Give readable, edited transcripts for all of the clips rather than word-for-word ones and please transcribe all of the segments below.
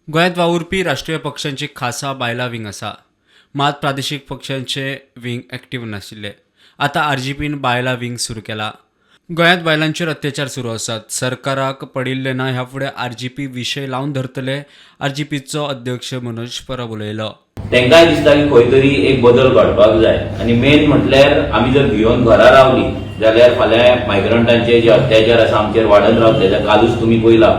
गोंयांत वावुरपी राष्ट्रीय पक्षांची खासा बायलां विंग आसा, मात प्रादेशीक पक्षांचे विंग एक्टीव नाशिल्ले. आतां आरजीपीन बायलां विंग सुरू केला. गोंयांत बायलांचेर अत्याचार सुरू आसात, सरकाराक पडिल्लें ना. ह्या फुडें आरजीपी विशय लावन धरतले, आरजीपीचो अध्यक्ष मनोज परब उलयलो. तांकांय दिसता की खंय तरी एक बदल घडपाक जाय आनी मेन म्हटल्यार आमी जर भियोन घरा रावली जाल्यार फाल्यां मायग्रंटांचे जे अत्याचार आसा आमचेर वाडत रावतले. जाल्यार कालूच तुमी पळयला,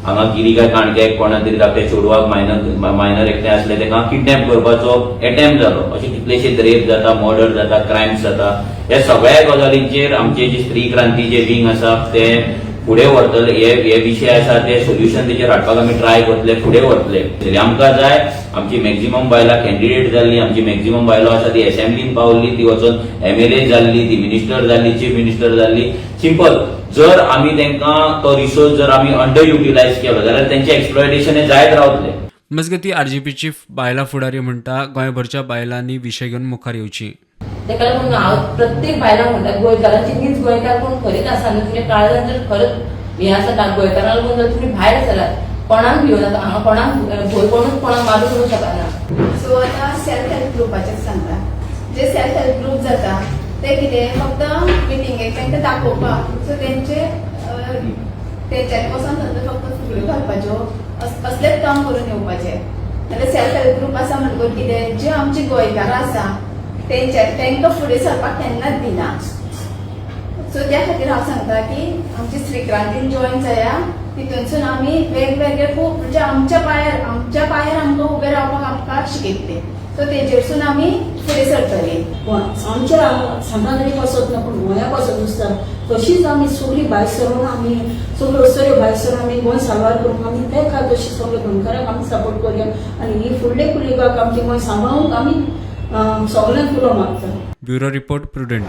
हांगा गिरी काय काणक्याक कोणा तरी धाकट्या चेडवाक, मायनर मायनर एकटें आसलें, ताका किडनॅप करपाचो एटेम्प्ट जालो. अशे कितलेशेच रेप जाता, मर्डर जाता, क्रायम्स जाता. ह्या सगळ्या गजालींचेर आमचे जे स्त्री क्रांती जे विंग आसा ते फुडें व्हरतले. हे हे विशय आसा ते सोल्युशन तेचेर हाडपाक आमी ट्राय करतले, फुडें व्हरतले. आमकां जाय आमची मॅक्झिमम बायलां कॅन्डिडेट जाल्ली, आमची मॅक्झिमम बायलो आसा ती असेंब्लीन पावल्ली, ती वचून एमएलए जाल्ली, ती मिनिस्टर जाल्ली, चीफ मिनिस्टर जाल्ली. सिंपल, जर आमी तांकां तो रिसोर्स जर आमी अंडर युटिलायज केलो जाल्यार तेंचें एक्सप्लॉयटेशन हें जायत रावतलें. मजगतीं, आरजीपीची बायलां फुडारी म्हणटा, गोंयभरच्या बायलांनी विशय घेवन मुखार येवची. ताका लागून हांव प्रत्येक बायलांक म्हणटा, गोंयकारांची मीच गोंयकार कोण खरीच आसा न्हू, तुमच्या काळजान जर खरंच हें आसा गोंयकारां लागून, जर तुमी भायर सरात, कोणाक भिवन नाका. हांगा कोणाक भंय, कोणूच कोणाक मारूंक करूंक शकना. सो आतां सेल्फ हेल्प ग्रुपाचेर सांगता. जे सेल्फ हेल्प ग्रूप जाता ते कितें फक्त मिटिंगेक तांकां दाखोवपाक, सो तेंचे तेंच्यांनी वचोन थंय फक्त फुगड्यो घालपाच्यो, असलेच काम करून येवपाचें. नाल्यार सेल्फ हेल्प ग्रूप आसा म्हणटकूच कितें, जे आमचे गोंयकारां आसा तेंच्या तांकां फुडें सरपाक केन्नाच दिना. सो त्या खातीर हांव सांगता की आमची स्त्री क्रांतीन जॉयन जाया. तितूनसून आमी वेगवेगळे खूब, म्हणजे आमच्या पांयार आमकां उबें रावपाक आमकां शिकयतले. सो तेजेरसून आमी फुडें सरतली. आमच्या सांतांद्रे पासत ना, पूण गोंया पासत आसता. तशीच आमी सगळीं भायर सरून, आमी सगळ्यो अस्तुऱ्यो भायर सरून आमी गोंय साल्वार करूंक आमी ते खातीर तशी सगळे गोंयकारांक आमी सपोर्ट करुया आनी ही फुडले पिळग्याक आमचें गोंय सांबाळूंक आमी सगळ्यांक उलो मागता. Bureau report, prudent.